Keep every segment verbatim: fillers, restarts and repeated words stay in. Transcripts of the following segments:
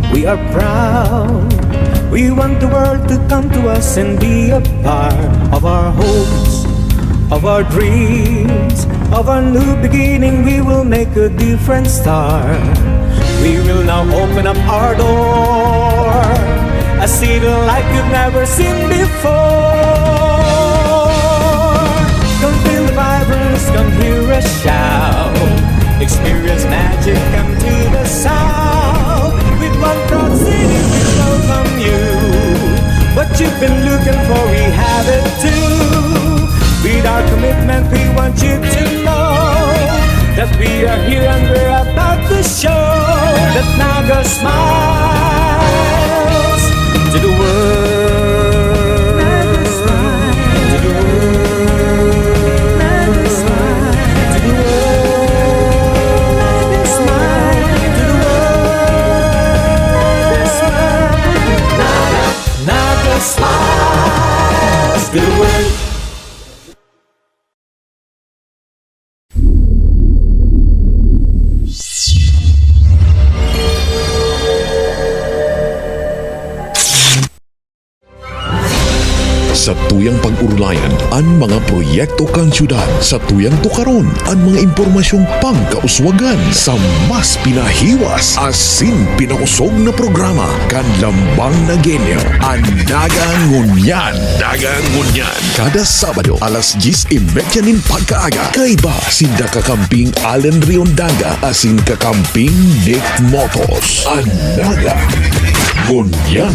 We are proud. We want the world to come to us and be a part of our hopes, of our dreams, of our new beginning. We will make a different start. We will now open up our door, a city like you've never seen before. Come feel the vibrance, come hear us shout. Experience magic, come to the south. With one proud city, we welcome you. What you've been looking for, we have it too. With our commitment, we want you to know that we are here and we're about to show that Naga smiles to the world. Naga smiles to the world. Satuyang pag-orolayan an mga proyekto kan syudad. Satuyang tukaron an mga impormasyong pangkauswagan sa mas pinahiwas asin pinakusog na programa kan Lambang Nagueño, an Daga Ngunyan. Daga Ngunyan. Kada Sabado, alas dyes y media nin pagkaaga, kaiba sinda kakamping Allen Riondanga asin kakamping Nick Motos. An Daga Ngunyan.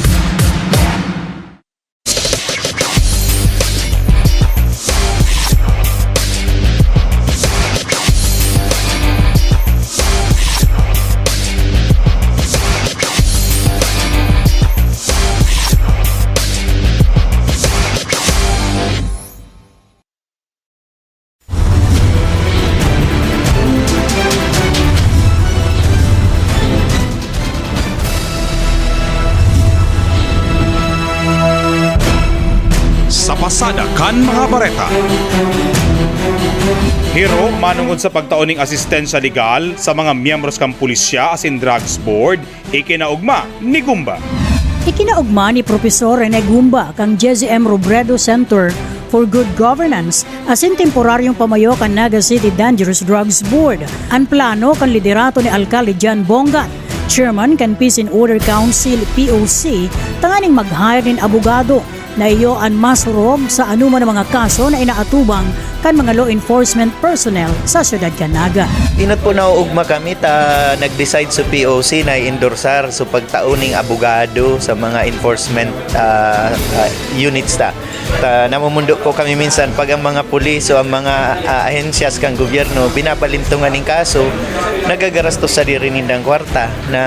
Sa pasada kan mga bareta. Hiro manongod sa pagtao ning asistensya legal sa mga miyembros kan pulisya asin drugs board, ikinaogma ni Gumba. Ikinaogma ni Profesor Rene Gumba kan Jezzy M. Robredo Center for Good Governance asin temporaryong pamayo kan Naga City Dangerous Drugs Board an plano kan liderato ni Alkalde John Bongat, chairman kan Peace and Order Council, P O C, tanganing mag-hire nin abogado na iyo an masurog sa anoman na mga kaso na inaatubang kan mga law enforcement personnel sa siyudad kan Naga. Inot po, naoogma kami ta nag-decide sa P O C na i-endorsar sa pagtao ning abogado sa mga enforcement, ah, ah, units ta. Ta, namumundo po kami minsan pag ang mga pulis o ang mga, ah, ahensyas kan gobyerno binabalintongan ning kaso, nagagarastos sadiri nindang kwarta. Na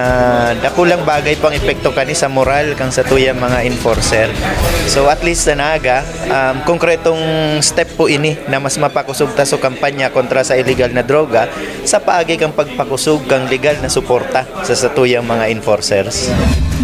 dakulang bagay po ang epekto kani sa moral kan satuyang mga enforcer. So, at least sa Naga, um, konkretong step po ini na mas mapakusog ta sa kampanya kontra sa iligal na droga sa paagi kan pagpakusog kan legal na suporta sa satuyang mga enforcers.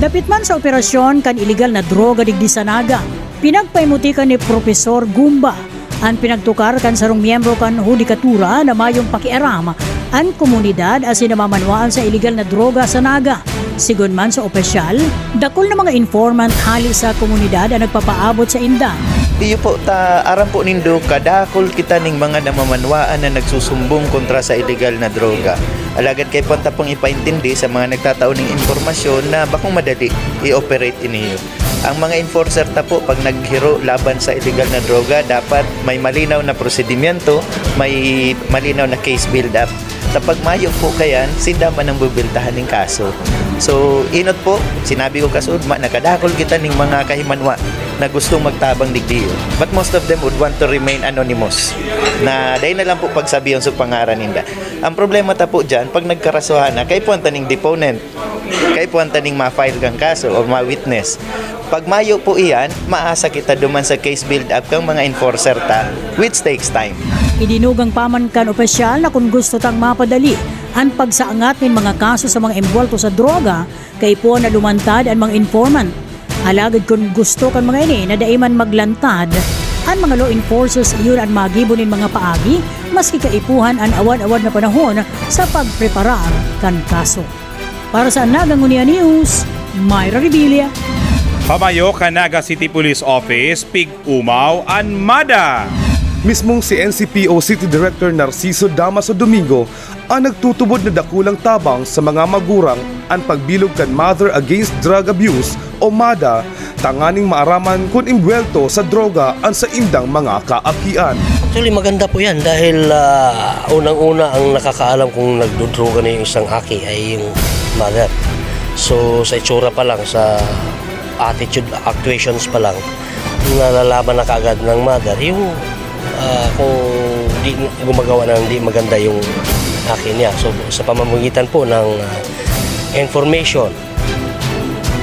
Dapit man sa operasyon kan iligal na droga digdi sa Naga, pinagpaimutikan ni Profesor Gumba an pinagtukar kan sarong miyembro kan hudikatura na mayong pakiaram an komunidad asin namamanwaan sa iligal na droga sa Naga. Sigon man sa opisyal, dakul na mga informant hale sa komunidad an nagpapaabot sainda. Iyo po, ta aram po nindo, kadakul kita ning mga namamanwaan na nagsusumbong kontra sa iligal na droga. Alagad kaipuhan ta pong ipaintindi sa mga nagtatao ning impormasyon na bakong madali i-operate ini. Ang mga enforcer ta po, pag naghiro laban sa iligal na droga, dapat may malinaw na prosedimento, may malinaw na case build-up. Sa pagmayo po kayan, sinda man ang bubiltahan ning kaso. So, inot po, sinabi ko kasuodma, nakadakul kita ning mga kahimanwa na gustong magtabang digdiyo. But most of them would want to remain anonymous. Na dai na lang po pagsabihon sa pangaran ninda. Ang problema ta po dyan, pag nagkarasuhan na, kaipuhan ta ning deponent. Kaipuhan ta ning ma-file kang kaso o ma-witness. Pag mayo po iyan, maasa kita duman sa case build-up kang mga enforcer ta, which takes time. Idinugang pa man kan opisyal na kun gusto tang mapadali an pagsaangat nin mga kaso sa mga embwelto sa droga, kaipuhan na lumantad an mga informant. Alagad kun gusto kan mga ini na dai man maglantad, an mga law enforcers iyo na an magibo nin mga paagi, maski kaipuhan an awad-awad na panahon sa pagpreparar kan kaso. Para sa Naga Ngunyan News, Myra Revilla. Pamayo kan Naga City Police Office, pig-umaw an MADA. Mismong si N C P O City Director Narciso Damaso Domingo ang nagtutubod na dakulang tabang sa mga magurang an pagbilog kan Mother Against Drug Abuse o MADA tanganing maaraman kun imbwelto sa droga an saindang mga kaakian. Actually, maganda po yan dahil ah, unang-una ang nakakaalam kung nagdodroga na yung isang aki ay yung mother. So, sa itsura pa lang, sa attitude, actuations pa lang, nalalaman na kaagad ng mother yung ah, kung di gumagawa ng di maganda yung aki niya. So, sa pamamagitan po ng ah, information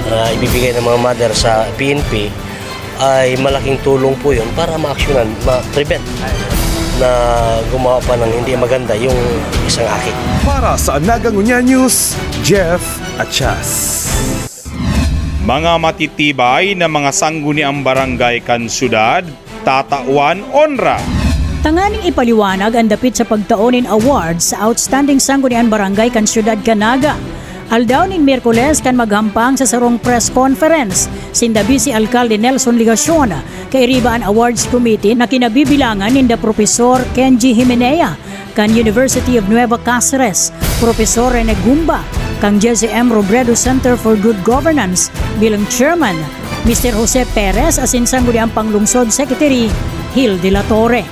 na ibibigay ng mga mother sa P N P, ay malaking tulong po yun para ma-actionan, ma-prevent na gumawa pa ng hindi maganda yung isang aki. Para sa Naga Ngunyan News, Jeff Achas. Mga matitibay na mga sangguniang barangay kan syudad, tatawan onra. Tanganing ipaliwanag an dapit sa pagtao nin award sa Outstanding Sangguniang Barangay kan Syudad kan Naga. Aldaw nin Miyerkules kan maghampang sa sarong press conference sinda Vice Alcalde Nelson Legacion, kairiba an Awards Committee na kinabibilangan ninda Profesor Kenji Himenea kan University of Nueva Caceres, Profesor Rene Gumba kan J C M Robredo Center for Good Governance bilang chairman, Mister Jose Perez asin Sangguniang Panglungsod Secretary Gil de la Torre.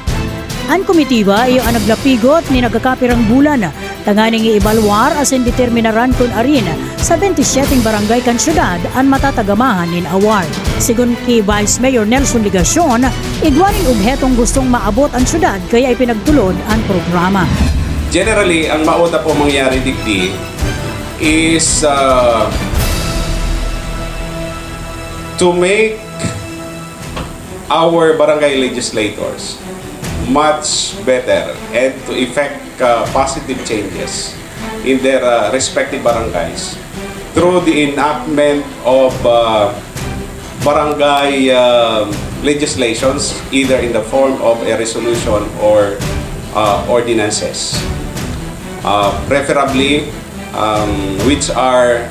An komitiba iyo an naglapigot nin nagkakapirang bulan tanganing iibalwar asin determinaran kun arin sa bente syeteng barangay kan syudad an matatagamahan nin award. Segun ki Vice Mayor Nelson Legacion, igwa nin obhetong gustong maabot an syudad kaya ipinagtulod an programa. Generally, ang mauta po mangyari digdi is uh, to make our barangay legislators much better and to effect uh, positive changes in their uh, respective barangays through the enactment of uh, barangay uh, legislations, either in the form of a resolution or uh, ordinances, uh, preferably um, which are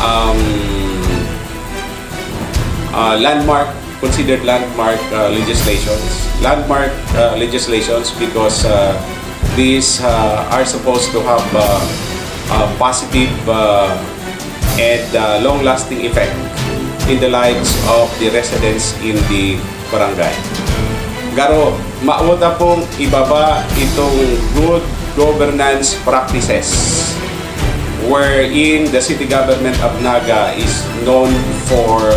um, uh, landmark, considered landmark uh, legislations, landmark uh, legislations because uh, these uh, are supposed to have uh, a positive uh, and uh, long-lasting effect in the lives of the residents in the barangay. Garo, mauta pong ibaba itong good governance practices wherein the city government of Naga is known for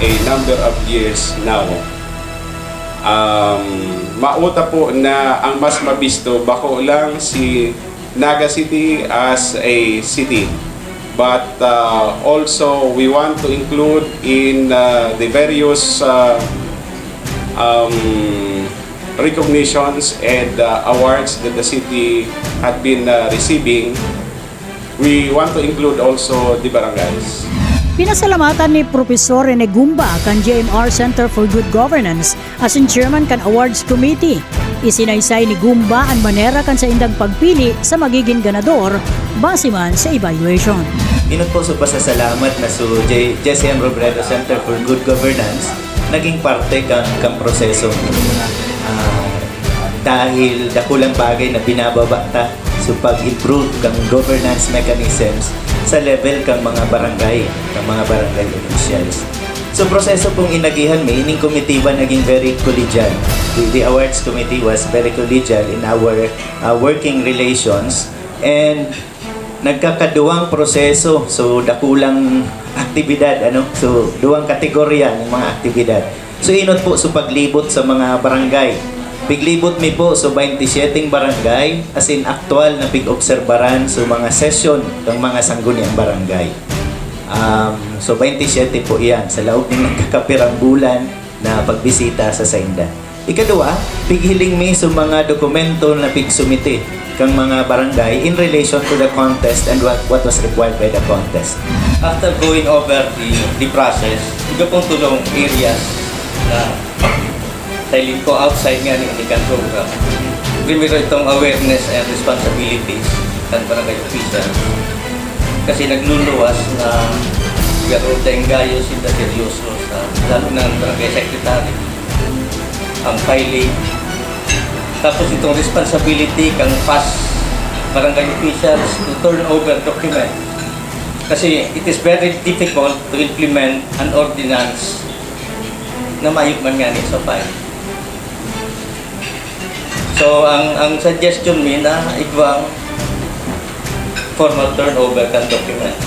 a number of years now. Um, mauta po na ang mas mabisto, bako lang si Naga City as a city. But uh, also, we want to include in uh, the various uh, um, recognitions and uh, awards that the city had been uh, receiving, we want to include also the barangays. Pinasalamatan ni Profesor Rene Gumba kan G M R Center for Good Governance asin chairman kan Awards Committee. Isinaysay ni Gumba an manera kan saindang pagpili sa magiging ganador base man sa evaluation. Inot po sa pasasalamat na so J- J C M Robredo Center for Good Governance naging parte kang, kang proseso. Ah, dahil dakulang bagay na binababa ta so pag-improve kang governance mechanisms sa level kang mga barangay, kang mga barangay officials. So proseso pong inagihan mi, ining komitiba naging very collegial. The, the awards committee was very collegial in our uh, working relations and nagkakaduwang proseso, so dakulang aktibidad, ano? So duwang kategorya ng mga aktibidad. So inot po so paglibot sa mga barangay. Piglibot mi po so baynte syeteng barangay, as in aktual na pig-obserbaran so mga sesyon ng mga sangguniang barangay. Um, so baynte syete po iyan sa laog ng nagkakapirang bulan na pagbisita sa sainda. Ikaduwa, pighiling mi so mga dokumento na pigsumite kang mga barangay in relation to the contest and what, what was required by the contest. After going over the, the process, iba pong tulong areas na silent ko outside nga ni Anikan program. Primero itong awareness and responsibilities ng barangay officials. Kasi nagluluwas na garo tayong gayo sinda seryoso sa, lalo na ang barangay secretary, ang filing. Tapos itong responsibility kang past barangay officials to turn over document. Kasi it is very difficult to implement an ordinance na mayog man ngani sa file. So, ang, ang suggestion mi na igwang formal turnover kan documents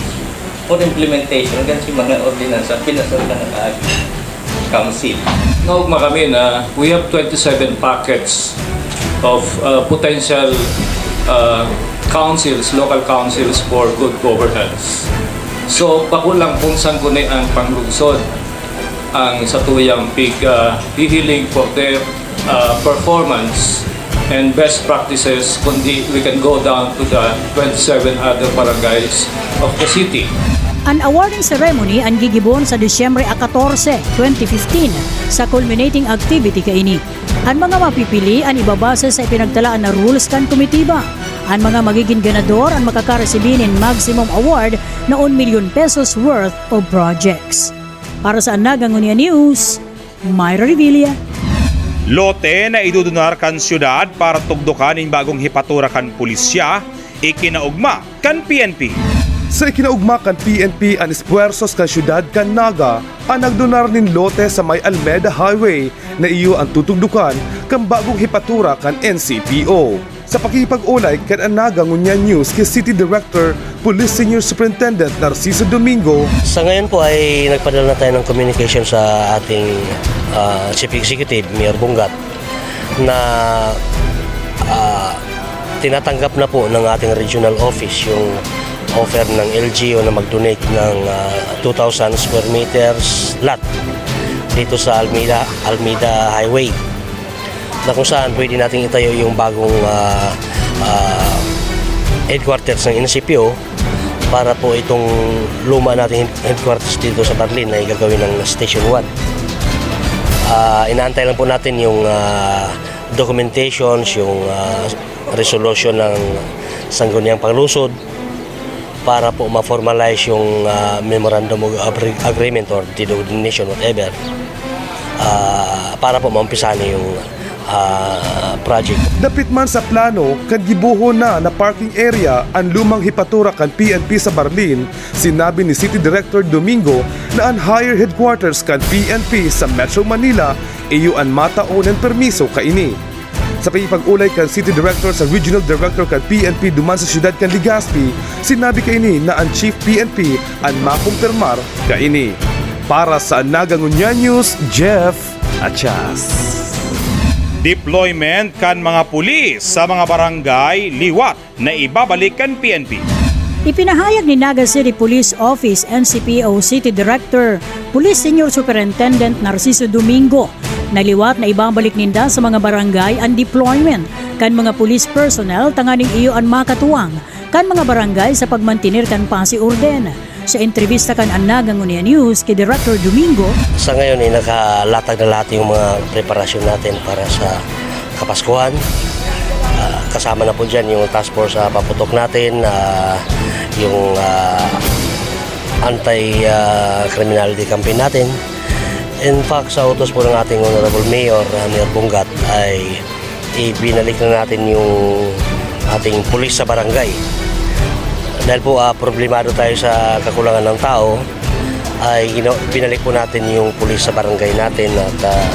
for implementation kan si mga ordinansa pinasal na ng council. Naugma kami na we have twenty-seven packets of uh, potential uh, councils, local councils for good governance. So, bako lang kung saan ko na ang panglungsod ang satuyang pig uh, hihiling for their uh, performance and best practices, kundi we can go down to the twenty-seven other barangays of the city. An awarding ceremony an gigibon sa Disyembre a katorse, twenty fifteen, sa culminating activity kaini. An mga mapipili an ibabase sa ipinagtalaan na rules kan komitiba. An mga magigin ganador an makakaresibi nin maximum award na un milyon pesos worth of projects. Para sa Anaga Ngunyan News, Myra Revilla. Lote na idudunar kan syudad para tugdokan nin bagong hepatura kan pulisya, ikinaogma kan P N P. Sa ikinaogma kan P N P an espuwersos kan syudad kan Naga, an nagdunar nin lote sa may Almeda Highway na iyo an tutugdokan kan bagong hepatura kan N C P O. Sa pakikipag-olay kan Anaga Ngunyan News ki City Director Police Senior Superintendent Narciso Domingo, Sa ngayon po ay nagpadala na tayo ng communication sa ating ah, Chief Executive, Mayor Bungat, na ah, tinatanggap na po ng ating regional office yung offer ng L G U na mag-donate ng ah, two thousand square meters lot dito sa Almeda, Almeda Highway, na kung saan pwede nating itayo yung bagong ah, ah, headquarters ng N C P O para po itong luma nating headquarters dito sa Barlin na igagawin ng Station one. Ah, inaantay lang po natin yung ah, documentations, yung ah, resolution ng Sangguniang Panglusod para po ma-formalize yung ah, memorandum of Agre- agreement or deed of donation, whatever, ah, para po maumpisahan na yung ah, project. Dapit man sa plano kan gibohon na na parking area an lumang hepatura kan P N P sa Barlin, sinabi ni City Director Domingo na an higher headquarters kan P N P sa Metro Manila iyo an matao nin permiso kaini. Sa pakikipag-olay kan City Director sa Regional Director kan P N P duman sa siyudad kan Legazpi, sinabi kaini na an Chief P N P an makumpirmar kaini. Para sa Anaga Ngunyan News, Jeff Achas. Deployment kan mga pulis sa mga barangay liwat na ibabalik kan P N P. Ipinahayag ni Naga City Police Office, N C P O City Director, Police Senior Superintendent Narciso Domingo, na liwat na ibabalik ninda sa mga barangay an deployment kan mga police personnel tanganing iyo an makatuwang kan mga barangay sa pagmantener kan pasi orden. Sa entrebista kan Anaga Ngunyan News ki Director Domingo, Sa ngayon ay nakalatag na lahat yung mga preparasyon natin para sa Kapaskuhan. Ah, kasama na po dyan yung task force sa paputok natin, ah, yung ah, anti-criminality campaign natin. In fact, sa utos po ng ating Honorable Mayor, ah, Mayor Bungat, ay ibinalik na natin yung ating pulis sa barangay. Dahil po ah, problemado tayo sa kakulangan ng tao, ay gina- binalik po natin yung pulis sa barangay natin at ah,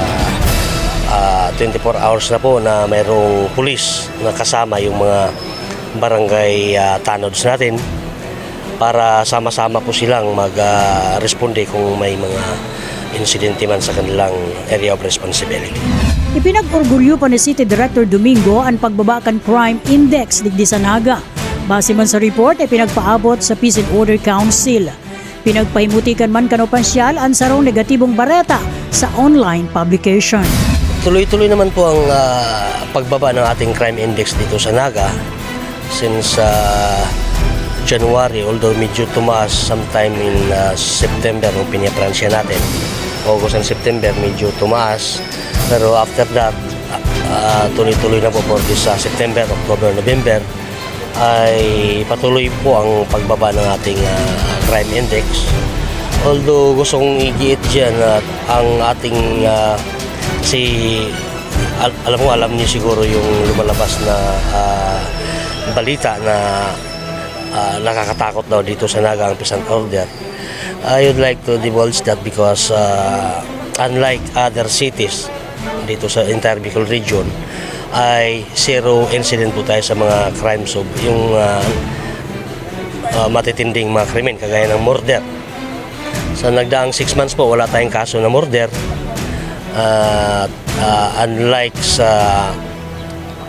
ah, twenty-four hours na po na mayroong pulis na kasama yung mga barangay ah, tanods natin para sama-sama po silang mag-responde kung may mga insidente man sa kanilang area of responsibility. Ipinag-orgulyo pa ni City Director Domingo an pagbaba kan crime index digdi sa Naga. Base man sa report na ipinagpaabot sa Peace and Order Council, pinagpahimutikan man kan opisyal an sarong negatibong bareta sa online publication. Tuloy-tuloy naman po ang ah, pagbaba ng ating crime index dito sa Naga since ah, January, although medyo tumaas sometime in ah, September nung pinapransya natin. August and September medyo tumaas, pero after that, ah, tuloy-tuloy na po for this ah, September, October, November. Ay patuloy po ang pagbaba ng ating, ah, crime index. Although gusto kong igiit diyan na ang ating, ah, si al-, alam mo, alam niyo siguro yung lumalabas na, ah, balita na, ah, nakakatakot daw dito sa Naga ang peace and order. I would like to divulge that because, ah, unlike other cities dito sa entire Bicol region, ay zero incident po tayo sa mga crimes of yung, ah, ah, matitinding mga krimen kagaya ng murder. Sa nagdaang six months po, wala tayong kaso na murder. At, ah, unlike sa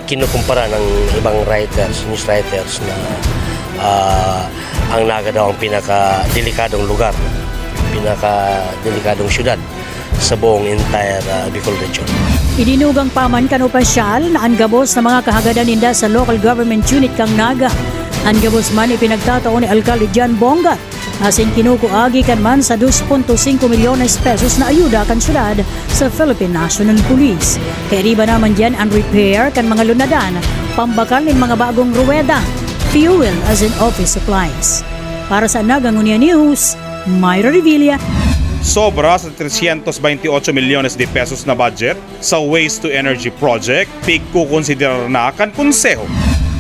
kinukumpara ng ibang writers, news writers na, ah, ang Naga daw ang pinakadelikadong lugar, pinakadelikadong syudad sa buong entire, ah, Bicol region. Idinugang pa man kan opisyal na an gabos na mga kahagadan ninda sa local government unit kan Naga, an gabos man ipinagtatao ni Alkalde John Bongat, asin kinukuagi kan man sa dos punto singko milyones pesos na ayuda kan syudad sa Philippine National Police. Kairiba naman diyan an repair kan mga lunadan, pambakal nin mga bagong ruweda, fuel asin office supplies. Para sa Naga Ngunyan News, Myra Revilla. Sobra sa trescientos veintiocho milyones de pesos na budget sa waste to energy project, pigkukonsiderar na kan Konseho.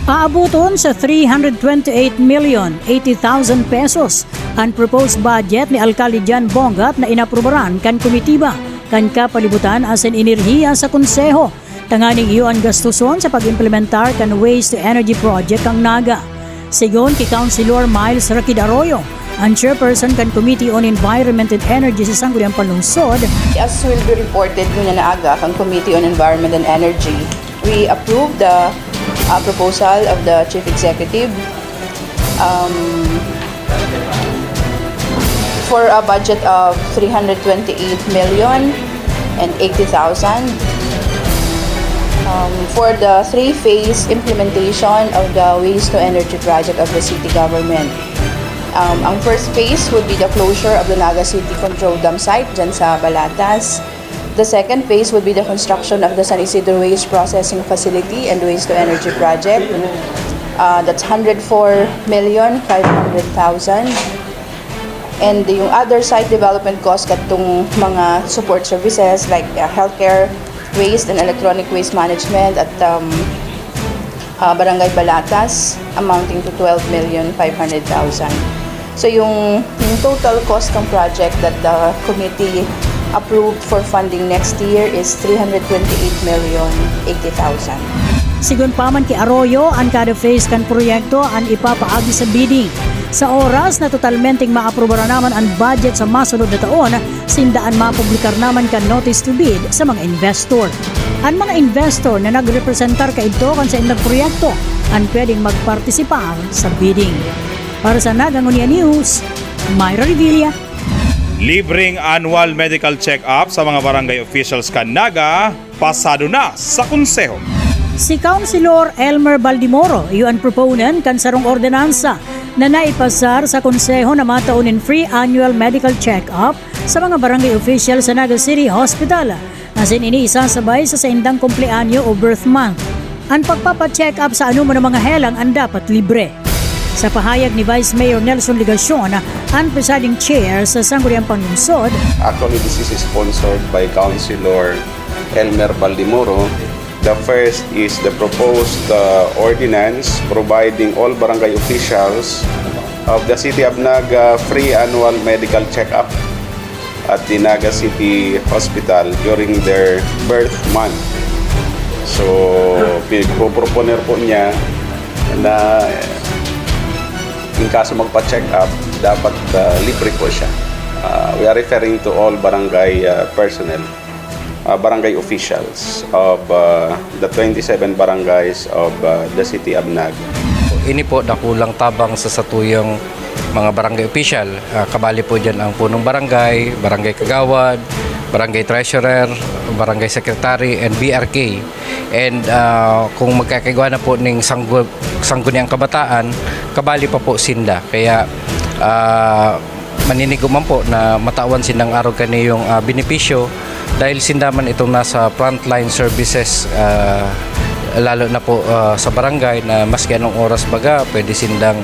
Aaboton sa three hundred twenty-eight million eighty thousand pesos an proposed budget ni Alkalde John Bongat na inaprubaran kan Komitiba kan Kapalibutan asin Enerhiya sa Konseho, tanganing iyo an gastuson sa pag-implementar kan waste to energy project kan Naga. Sigon ki Councilor Miles Rakid Arroyo, an chairperson kan Committee on Environment and Energy sa Sangguniang Panlungsod, As will be reported ngunyan na aga kan Committee on Environment and Energy, we approve the, uh, proposal of the Chief Executive, um, for a budget of three hundred twenty-eight million and eighty thousand, um, for the three-phase implementation of the waste to energy project of the city government. Um, ang first phase would be the closure of the Naga City Control Dam site dyan sa Balatas. The second phase would be the construction of the San Isidro Waste Processing Facility and Waste to Energy Project. Uh, that's hundred four million five hundred thousand. And yung other site development cost, katong mga support services like, uh, healthcare, waste and electronic waste management at, um, uh, Barangay Balatas, amounting to twelve million five hundred thousand. So, yung, yung total cost ng project that the committee approved for funding next year is three hundred twenty-eight million eighty thousand. Sigon pa man ki Arroyo, an kada phase kan proyekto an ipapaagi sa bidding. Sa oras na totalmenteng maaprubaran naman an budget sa masunod na taon, sinda an mapublikar naman kan notice to bid sa mga investor. An mga investor na nagrepresentar kaidto kan saindang proyekto an pwedeng magpartisipar sa bidding. Para sa Naga Ngunyan News, Myra Revilla. Libreng annual medical check-up sa mga barangay officials kan Naga, pasado na sa Konseho. Si Councilor Elmer Baldimoro, iyo an proponent kan sarong ordinansa na naipasar sa Konseho na matao nin free annual medical check-up sa mga barangay official sa Naga City Hospital, asin ini isasabay sa saindang kumpleanyo o birth month. An pagpapa-check-up sa anoman na mga helang an dapat libre. Sa pahayag ni Vice Mayor Nelson Legacion, an presiding chair sa Sangguniang Panlungsod, Actually, this is sponsored by Councilor Elmer Baldimoro. The first is the proposed, uh, ordinance providing all barangay officials of the City of Naga free annual medical check-up at the Naga City Hospital during their birth month. So, pinagpoproponer po niya na in kaso magpa-check up, dapat, uh, libre po siya. Uh, we are referring to all barangay, uh, personnel, uh, barangay officials of, uh, the twenty-seven barangays of, uh, the city of Naga. Ini po dakulang tabang sa satuyang mga barangay official. Ah, kabali po diyan ang punong barangay, barangay kagawad, barangay treasurer, barangay secretary, and B R K. And, ah, kung magkakaigwa na po ning sanggu-, sangguniang kabataan, kabali pa po sinda. Kaya, ah, maninigo man po na matawan sindang arog kaniyong, ah, benepisyo dahil sinda man itong nasa frontline services, ah, lalo na po, ah, sa barangay na maski anong oras baga pwede sindang,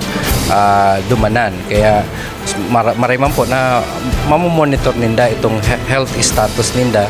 ah, dumanan. Kaya mara-, maray man po na mamomonitor ninda itong he-, health status ninda.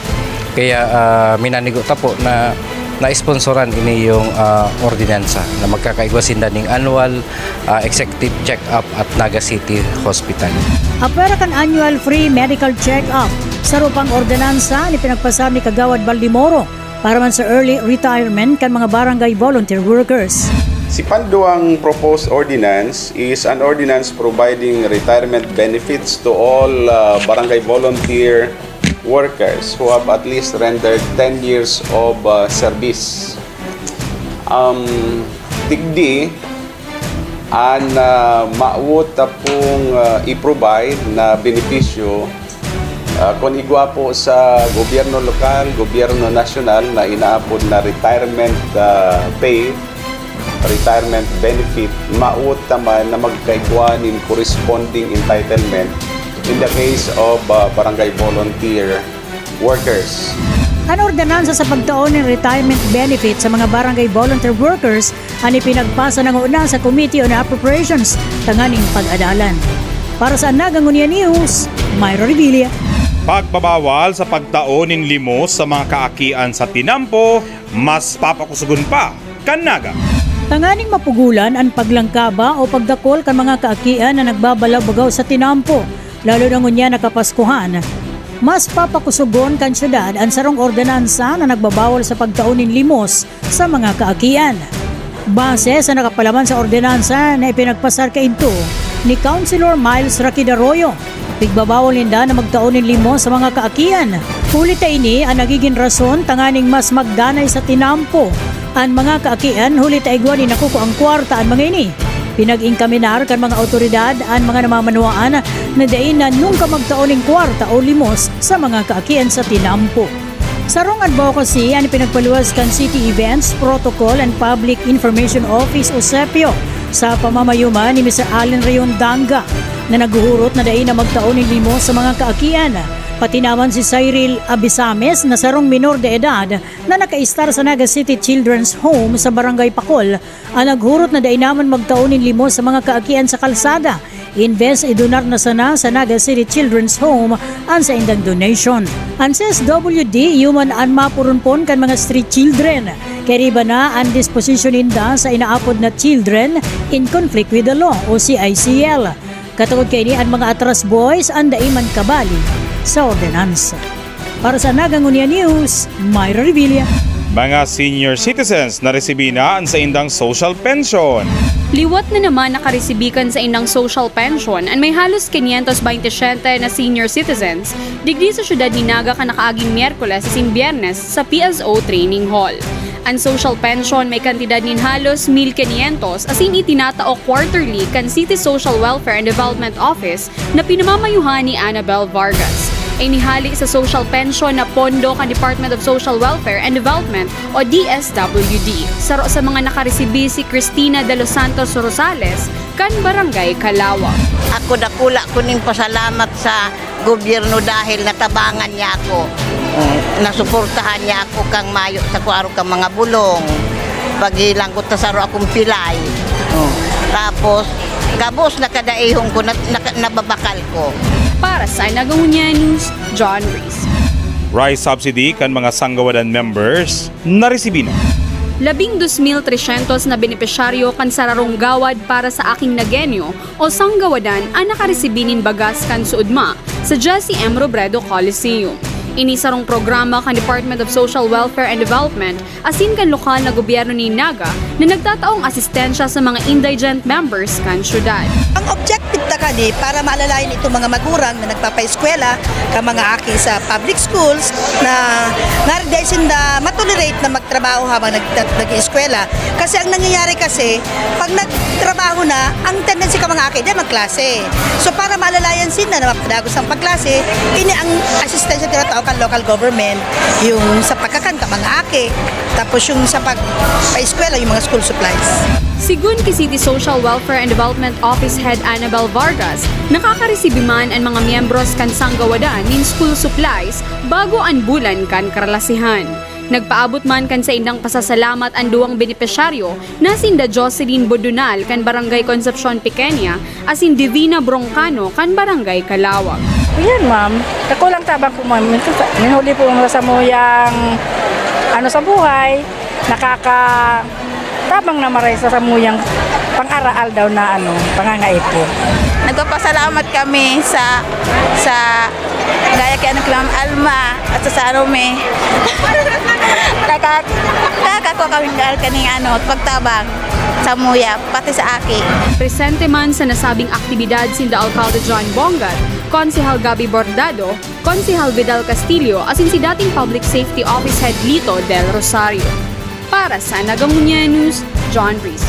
Kaya, ah, minanigo ta po na naisponsoran ini yung, ah, ordinansa na magkakaigwa sinda ning annual, ah, executive check-up at Naga City Hospital. Apwera kan annual free medical check-up, saro pang ordinansa ni pinagpasar ni Kagawad Baldimoro para man sa early retirement kan mga barangay volunteer workers. Si Panduang proposed ordinance is an ordinance providing retirement benefits to all, uh, barangay volunteer workers who have at least rendered ten years of, uh, service. Um, tigdi an, ah, mawot ta pong, ah, i-provide na benepisyo, ah, kun igwa po sa gobyerno lokal, gobyerno nasyonal na inaapod na retirement, ah, pay, retirement benefit, mawot ta man na magkaigwa nin corresponding entitlement in the case of, ah, barangay volunteer workers. An ordenansa sa pagtao nin retirement benefit sa mga barangay volunteer workers an ipinagpasa na ngona sa Committee on Appropriations tanganing pag-adalan. Para sa Naga Ngunyan News, Myra Revilla. Pagbabawal sa pagtao nin limos sa mga kaakian sa tinampo, mas papakusugon pa kan Naga. Tanganing mapugulan an paglangkaba o pagdakol kan mga kaakian na nagbabalabagaw sa tinampo, lalo na ngunyan na Kapaskuhan. Mas papakusugon kan syudad an sarong ordenansa na nagbabawal sa pagtao nin limos sa mga kaakian. Base sa nakapalaman sa ordenansa na ipinagpasar kaidto ni Councilor Miles Raquid Arroyo, pigbabawal ninda na magtao nin limos sa mga kaakian. Huli ta ini an nagigin rason tanganing mas magdanay sa tinampo an mga kaakian, huli ta igwa nin nakukuang kwarta an mga ini. Pinag-inkaminar kan mga awtoridad an mga namamanwaan na dai na nungka magtao nin kwarta o limos sa mga kaakian sa tinampo. Sarong advocacy an pinagpaluwas kan City Events, Protocol and Public Information Office o CEPIO sa pamamayuman ni Mister Allen Rayon Danga, na naghuhurot na dai na magtao nin limos sa mga kaakian. Pati naman si Cyril Abisames na sarong minor de edad na nakaistar sa Naga City Children's Home sa Barangay Pakol an naghurot na dai naman magtao nin limos sa mga kaakian sa kalsada, imbes idonar na sana sa Naga City Children's Home an saindang donation. An C S W D iyo man an maporonpon kan mga street children. Kairiba na an disposisyon ninda sa inaapod na Children in Conflict with the Law o C I C L. Katungod kaini, an mga atras boys an dai man kabali sa ordenansa. Para sa Naga Ngunyan News, Myra Revilla. Mga senior citizens na resibi na an saindang social pension. Liwat na naman nakaresibi kan saindang social pension an may halos quinientos veinte y siete na senior citizens digdi sa syudad ni Naga kan nakaaging Miyerkules asin Biyernes sa P S O Training Hall. An social pension may kantidad nin halos mil quinientos asin itinatao quarterly kan City Social Welfare and Development Office na pinamamayuhan ni Annabel Vargas. Inihali sa social pension na pondo kan Department of Social Welfare and Development o D S W D. Saro sa mga nakaresibi si Cristina de los Santos Rosales kan Barangay Calawag. Ako dakula ko ning pasalamat sa gobyerno dahil natabangan niya ako. Mm, nasuportahan niya ako kang mayo sa kuaro kang mga bulong. Paghilang ko ta saro akong pilay. Mm. Tapos, gabos na kadaihon ko, na, na, nababakal ko. Para sa Naga Ngunyan News, John Reese. Rice subsidy kan mga sanggawadan members, naresibi na. Labing dos mil tresyentos na benepisyaryo kan sararong gawad para sa Aking Nagenyo o Sanggawadan an nakaresibi nin bagas kan suodma sa Jesse M. Robredo Coliseum. Ini sarong programa kan Department of Social Welfare and Development asin kan lokal na gobyerno nin Naga na nagtataong asistensya sa mga indigent members kan syudad. Ang objective ta kani para maalalayan itong mga magurang na nagpapaeskwela kan mga aki sa public schools na ngari dai sinda matolerate na magtrabaho habang nag-, nag-, nag-eskwela. Kasi ang nangyayari kasi, pag nagtrabaho na, ang tendency kan mga aki dai magklase. So para maalalayan sinda na mapadagos ang pagklase, ini ang asistensya tinatao kan local government, yung sa pagkakan kan mga aki, tapos yung sa pagpaeskwela, yung mga school supplies. Sigun ki City Social Welfare and Development Office Head Annabel Vargas, nakakaresibi man an mga miyembros kan Sanggawadan nin school supplies bago an bulan kan karalasihan. Nagpaabot man kan saindang pasasalamat an duwang benepisyaryo na sinda Jocelyn Bodunal kan Barangay Concepcion Pequeña asin Divina Broncano kan Barangay Calawag. Yan, ma'am. Kakulang tabang po, ma'am. Minsan sa, minuli po sa muyang, ano, sa buhay, nakakatabang na maray sa, sa muyang pang-araal daw na, ano, pangangaipo. Nagpapasalamat kami sa, sa gaya kay, ano, kay Ma'am Alma at sa Salome. Nakak-, nakakakuha kaming kaning, ano, pagtabang sa muya, pati sa aki. Presente man sa nasabing aktibidad sinda Alcalde John Bongat, Konsehal Gabby Bordado, Konsehal Vidal Castillo, asin si dating Public Safety Office Head Lito Del Rosario. Para sa Naga Munya News, John Rizzo.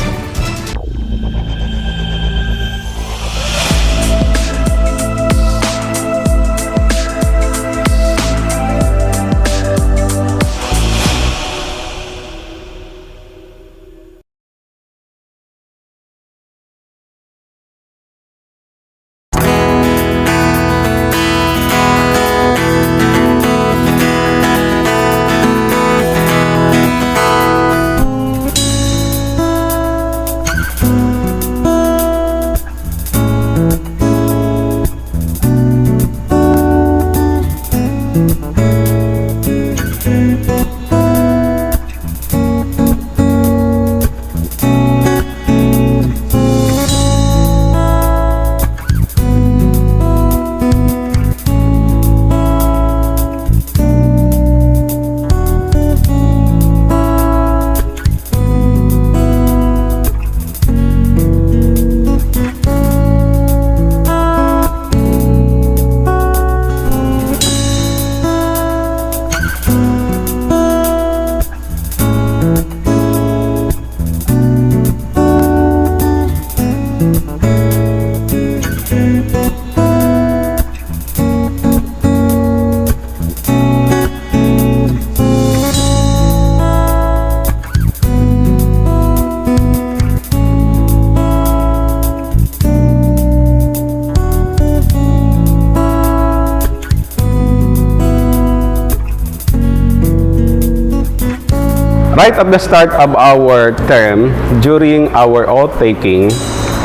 Right at the start of our term, during our oath-taking,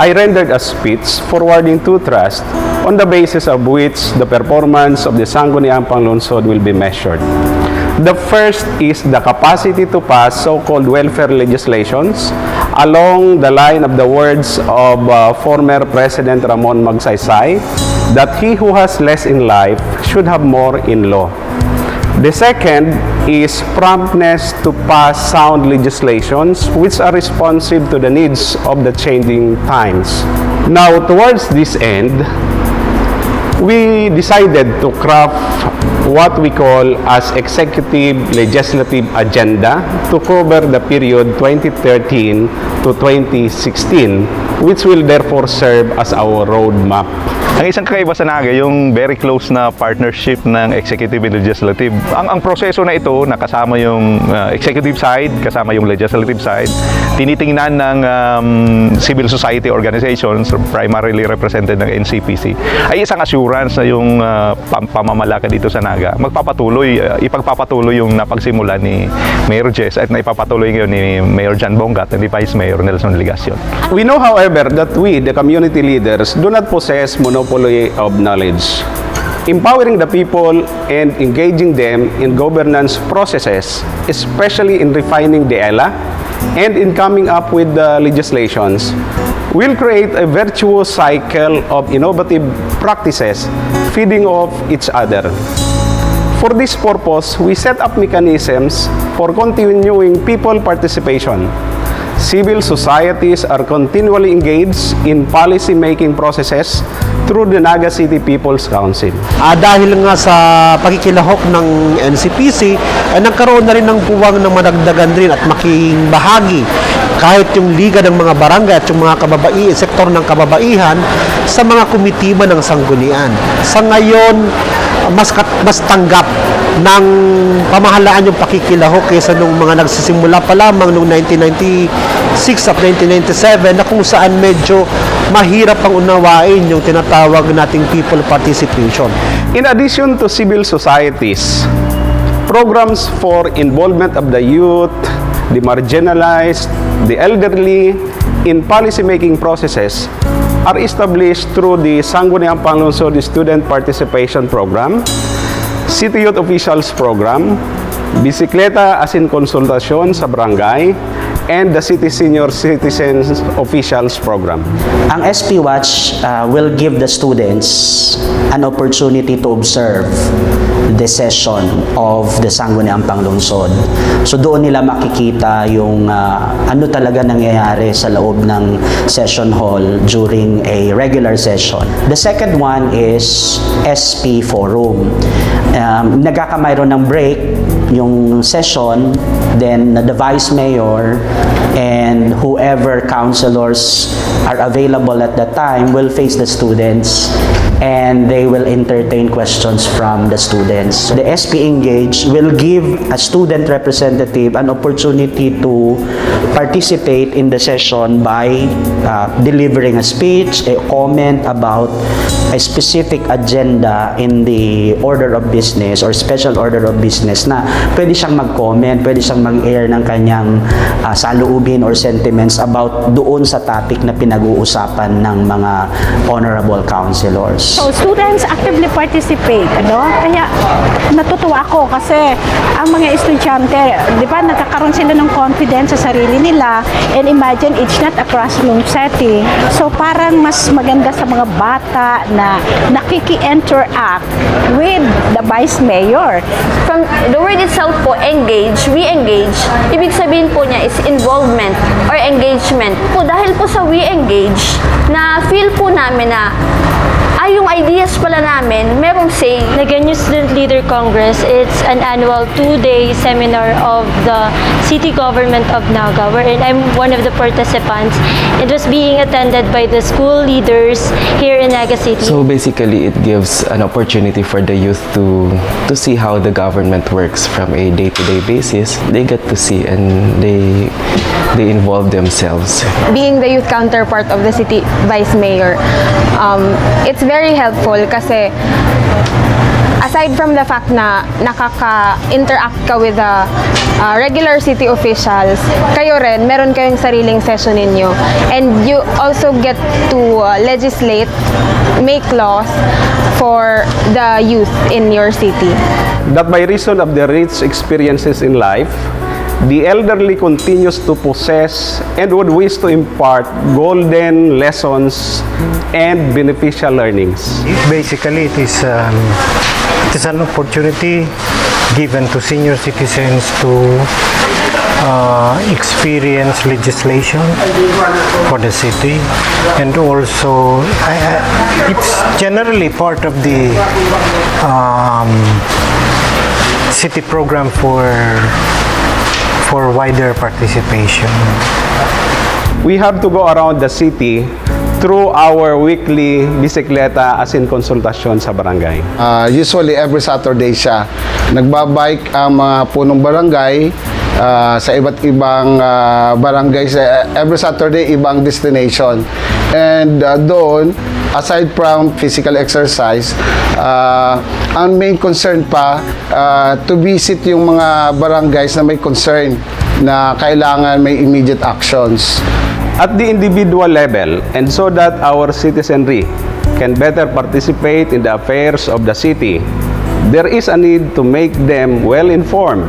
I rendered a speech forwarding two trusts on the basis of which the performance of the Sangguniang Panglungsod will be measured. The first is the capacity to pass so-called welfare legislations along the line of the words of, uh, former President Ramon Magsaysay, that he who has less in life should have more in law. The second is promptness to pass sound legislations which are responsive to the needs of the changing times. Now, towards this end, we decided to craft what we call as executive legislative agenda to cover the period twenty thirteen to twenty sixteen, which will therefore serve as our roadmap. Ang isang kakaiba sa Naga, yung very close na partnership ng executive and legislative. Ang, ang proseso na ito, nakasama yung, ah, executive side, kasama yung legislative side, tinitingnan ng, um, civil society organizations, primarily represented ng N C P C, ay isang assurance na yung, ah, pam-, pamamalakad dito sa Naga, magpapatuloy, ah, ipagpapatuloy yung napagsimulan ni Mayor Jess at naipapatuloy ngayon ni Mayor John Bongat at ni Vice Mayor Nelson Legacion. We know, however, that we, the community leaders, do not possess monopoly of knowledge. Empowering the people and engaging them in governance processes, especially in refining the ELA and in coming up with the legislations, will create a virtuous cycle of innovative practices feeding off each other. For this purpose, we set up mechanisms for continuing people participation. Civil societies are continually engaged in policy-making processes through the Naga City People's Council. Ah, dahil nga sa pakikilahok ng N C P C, ay nagkaroon na rin ng puwang na madagdagan rin at maging bahagi kahit yung Liga ng mga Barangay at yung mga kababai-, sektor ng kababaihan sa mga komitiba ng sanggunian. Sa ngayon, mas kat-, mas tanggap ng pamahalaan yung pakikilahok kaysa nung mga nagsisimula pa lamang nung nineteen ninety-six at nineteen ninety-seven, na kung saan medyo mahirap pang unawain yung tinatawag nating people participation. In addition to civil societies, Programs for involvement of the youth, the marginalized, the elderly in policy-making processes are established through the Sangguniang Panglungsod Student Participation Program, City Youth Officials Program, Bisikleta asin Konsultasyon sa Barangay, and the City Senior Citizens Officials Program. Ang S P Watch uh, will give the students an opportunity to observe the session of the Sangguniang Panglungsod. So doon nila makikita yung uh, ano talaga nangyayari sa loob ng session hall during a regular session. The second one is S P Forum. Um, nagkakamayroon ng break yung session, then the vice mayor and whoever councilors are available at that time will face the students and they will entertain questions from the students. The S P Engage will give a student representative an opportunity to participate in the session by uh, delivering a speech, a comment about a specific agenda in the order of business or special order of business na pwede siyang mag-comment, pwede siyang mag-air ng kanyang uh, saloobin or sentiments about doon sa topic na pinag-uusapan ng mga honorable councilors. So students actively participate, ano? Kaya natutuwa ako kasi ang mga estudyante, di ba, nagkakaroon sila ng confidence sa sarili nila, and imagine it's not a classroom setting. So parang mas maganda sa mga bata na nakiki-interact with the vice mayor. From the word itself po, engage, we engage, ibig sabihin po niya is involvement or engagement. Po, dahil po sa we engage, na feel po namin na ay, yung ideas pala namin, merong say. Nagueño Student Leader Congress, it's an annual two-day seminar of the City Government of Naga, wherein I'm one of the participants. It was being attended by the school leaders here in Naga City. So basically, it gives an opportunity for the youth to to see how the government works from a day-to-day basis. They get to see and they they involve themselves. Being the youth counterpart of the city vice mayor, um, it's very helpful kasi aside from the fact na nakaka-interact ka with the uh, regular city officials, kayo rin, meron kayong sariling session ninyo. And you also get to uh, legislate, make laws for the youth in your city. That by reason of their rich experiences in life, the elderly continues to possess and would wish to impart golden lessons and beneficial learnings. Basically, it is um, it is an opportunity given to senior citizens to uh, experience legislation for the city, and also I, I, it's generally part of the um, city program for for wider participation. We have to go around the city through our weekly bisikleta asin konsultasyon sa barangay. Uh, usually every Saturday siya. Nagbabike ang mga punong barangay uh, sa iba't ibang uh, barangay. Sa every Saturday, ibang destination. And uh, doon, aside from physical exercise, uh, ang main concern pa uh, to visit yung mga barangays na may concern na kailangan may immediate actions. At the individual level, and so that our citizenry can better participate in the affairs of the city, there is a need to make them well informed.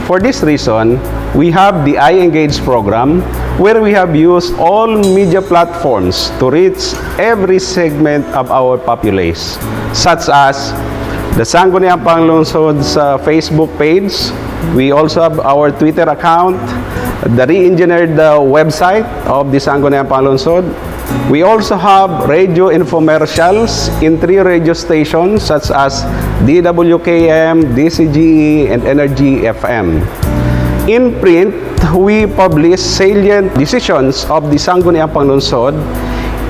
For this reason, we have the iEngage program, where we have used all media platforms to reach every segment of our populace, such as the Sangguniang Panglungsod's uh, Facebook page. We also have our Twitter account, the re-engineered uh, website of the Sangguniang Panglungsod. We also have radio infomercials in three radio stations such as D W K M, D C G E, and Energy F M. In print, we publish salient decisions of the Sangguniang Panglungsod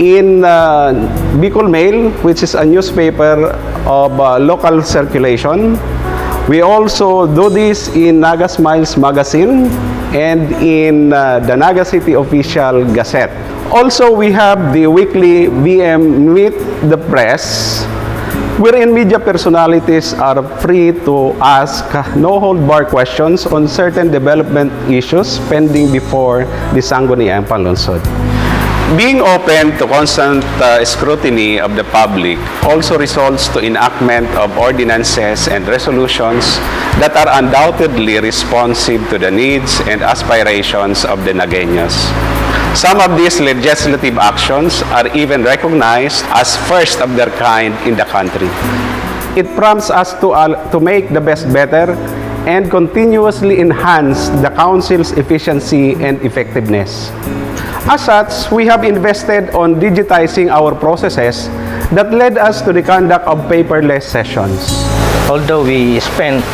in uh, Bicol Mail, which is a newspaper of uh, local circulation. We also do this in Naga Smiles Magazine and in uh, the Naga City Official Gazette. Also, we have the weekly V M Meet the Press, wherein media personalities are free to ask no-hold-bar questions on certain development issues pending before the Sangguniang Panlungsod. Being open to constant uh, scrutiny of the public also results to enactment of ordinances and resolutions that are undoubtedly responsive to the needs and aspirations of the Nagueños. Some of these legislative actions are even recognized as first of their kind in the country. It prompts us to, uh, to make the best better and continuously enhance the council's efficiency and effectiveness. As such, we have invested on digitizing our processes that led us to the conduct of paperless sessions. Although we spent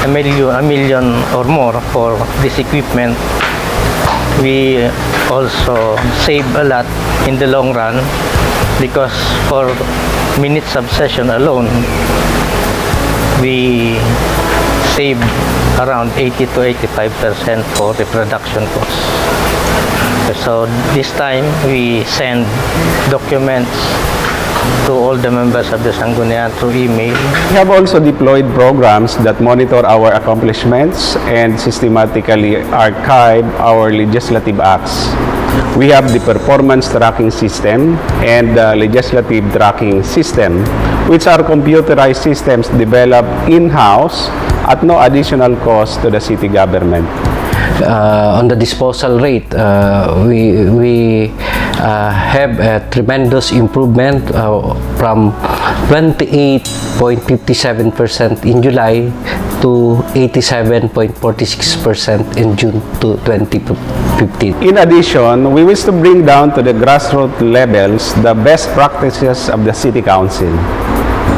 a million, a million or more for this equipment, we also save a lot in the long run because for minutes of session alone, we save around eighty to eighty-five percent for the production costs. So this time, we send documents to all the members of the Sangguniang through email. We have also deployed programs that monitor our accomplishments and systematically archive our legislative acts. We have the performance tracking system and the legislative tracking system, which are computerized systems developed in-house at no additional cost to the city government. Uh, on the disposal rate, uh, we, we uh, have a tremendous improvement uh, from twenty-eight point fifty-seven percent in July to eighty-seven point forty-six percent in June to twenty fifteen. In addition, we wish to bring down to the grassroots levels the best practices of the City Council.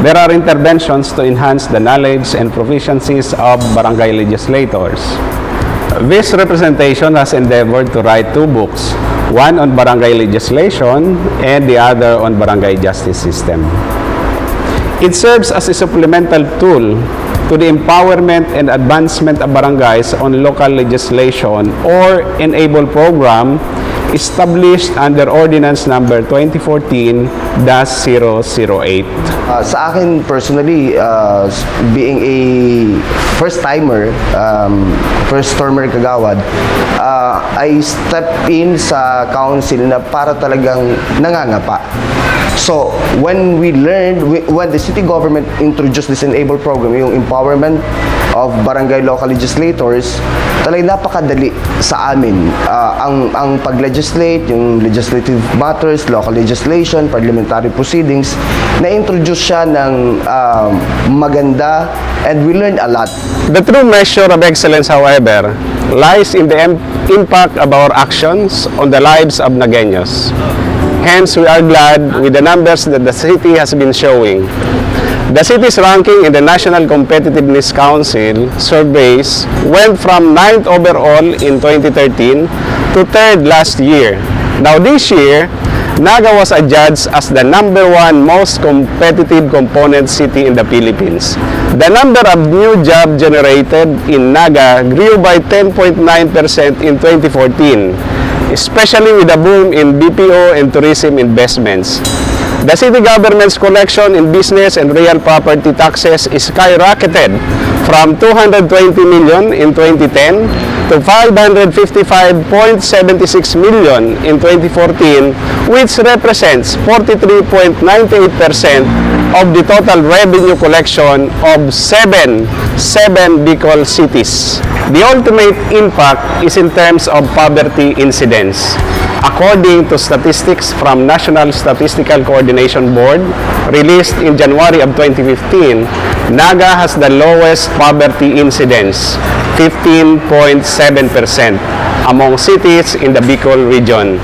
There are interventions to enhance the knowledge and proficiencies of barangay legislators. This representation has endeavored to write two books, one on barangay legislation and the other on barangay justice system. It serves as a supplemental tool to the empowerment and advancement of barangays on local legislation or ENABLE program established under Ordinance Number twenty fourteen dash zero zero eight. Uh, sa akin personally, uh, being a first timer, um, first termer kagawad, uh, I step in sa council na para talagang nangangapa. So, when we learned, when the city government introduced this ENABLE program, yung empowerment of barangay local legislators, talagang napakadali sa amin. Uh, ang, ang pag-legislate, yung legislative matters, local legislation, parliamentary proceedings, na-introduce siya ng uh, maganda and we learned a lot. The true measure of excellence, however, lies in the impact of our actions on the lives of Nagueños. Hence, we are glad with the numbers that the city has been showing. The city's ranking in the National Competitiveness Council surveys went from ninth overall in twenty thirteen to third last year. Now this year, Naga was adjudged as the number one most competitive component city in the Philippines. The number of new job generated in Naga grew by ten point nine percent in twenty fourteen, especially with a boom in B P O and tourism investments. The city government's collection in business and real property taxes skyrocketed from two hundred twenty million in twenty ten to five hundred fifty-five point seven six million in twenty fourteen, which represents forty-three point nine eight percent of the total revenue collection of seven, seven Bicol cities. The ultimate impact is in terms of poverty incidence. According to statistics from National Statistical Coordination Board, released in January of twenty fifteen, Naga has the lowest poverty incidence, fifteen point seven percent, among cities in the Bicol region.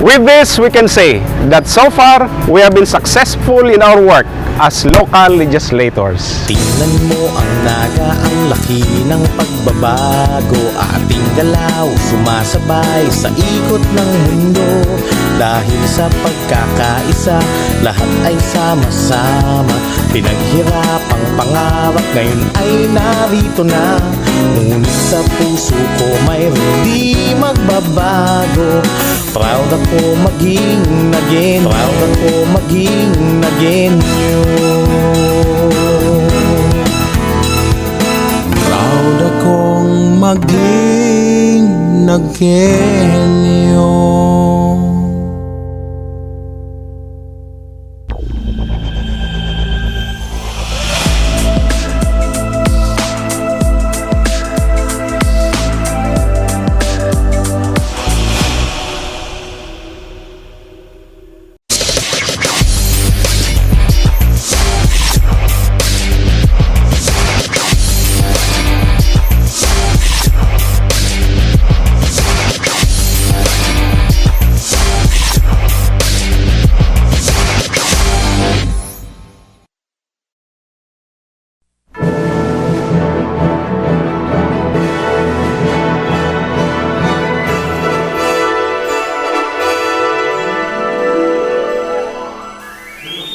With this, we can say that so far, we have been successful in our work as local legislators. Tingnan mo ang Naga, ang laki ng pagbabago. Ating galaw, sumasabay sa ikot ng mundo. Dahil sa pagkakaisa, lahat ay sama-sama. Pinaghirapang Pangarap ngayon ay narito na, ngunit sa puso ko mayroon di magbabago. Proud ako maging Nagueño. Proud ako maging Nagueño. Proud akong maging Nagueño.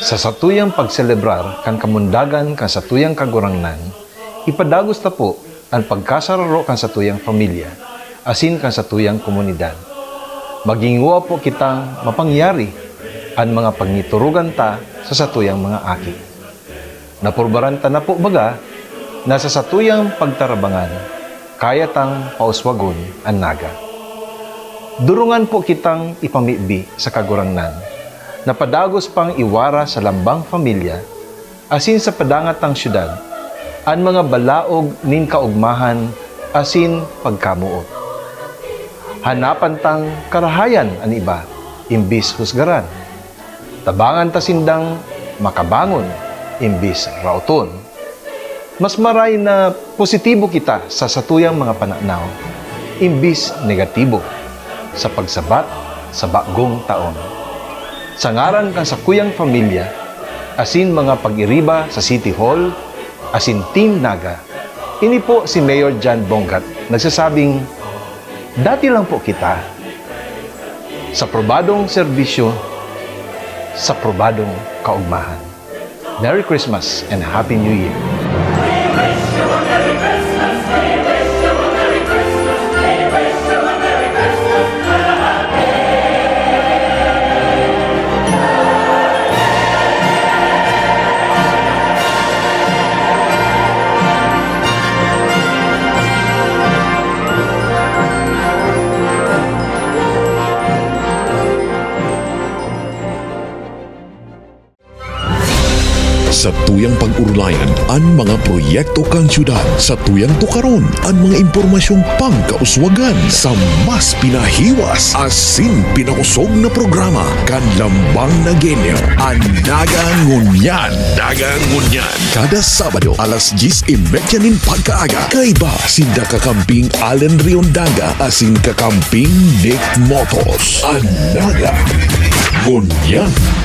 Sa satuyang pagselebrar kan kamundagan kan satuyang Kagurangnan, ipadagos ta po an pagkasararo kan satuyang pamilya asin kan satuyang komunidad. Magingwa po kitang mapangyari an mga pangiturugan ta sa satuyang mga aki. Napurbaran ta na po baga na sa satuyang pagtarabangan, kaya tang pauswagon an naga. Durungan po kitang ipamibi sa Kagurangnan na padagos pang iwara sa lambang pamilya asin sa padangatang syudad an mga balaog nin kaogmahan asin pagkamoot. Hanapan tang karahayan an iba, imbis husgaran. Tabangan ta sindang makabangon, imbis raoton. Mas maray na positibo kita sa satuyang mga pananaw, imbis negatibo, sa pagsabat sa bagong taon. Sa ngaran kan sakuyang pamilya, asin mga pag-iriba sa City Hall, asin Team Naga, ini po si Mayor John Bongat nagsasabing, "Dati lang po kita." Sa probadong serbisyo, sa probadong kaugmahan. Merry Christmas and Happy New Year! Satuyang pag-orolayan an mga proyekto kan syudad. Satuyang tukaron an mga impormasyong pangkauswagan sa mas pinahiwas asin pinakosog na programa kan Lambang Nagueño, an Naga Ngunyan. Naga Ngunyan. Kada Sabado, alas dyes y media nin pagkaaga, kaiba sinda kakamping Allen Riondaga asin kakamping Nick Motos. An Naga Ngunyan.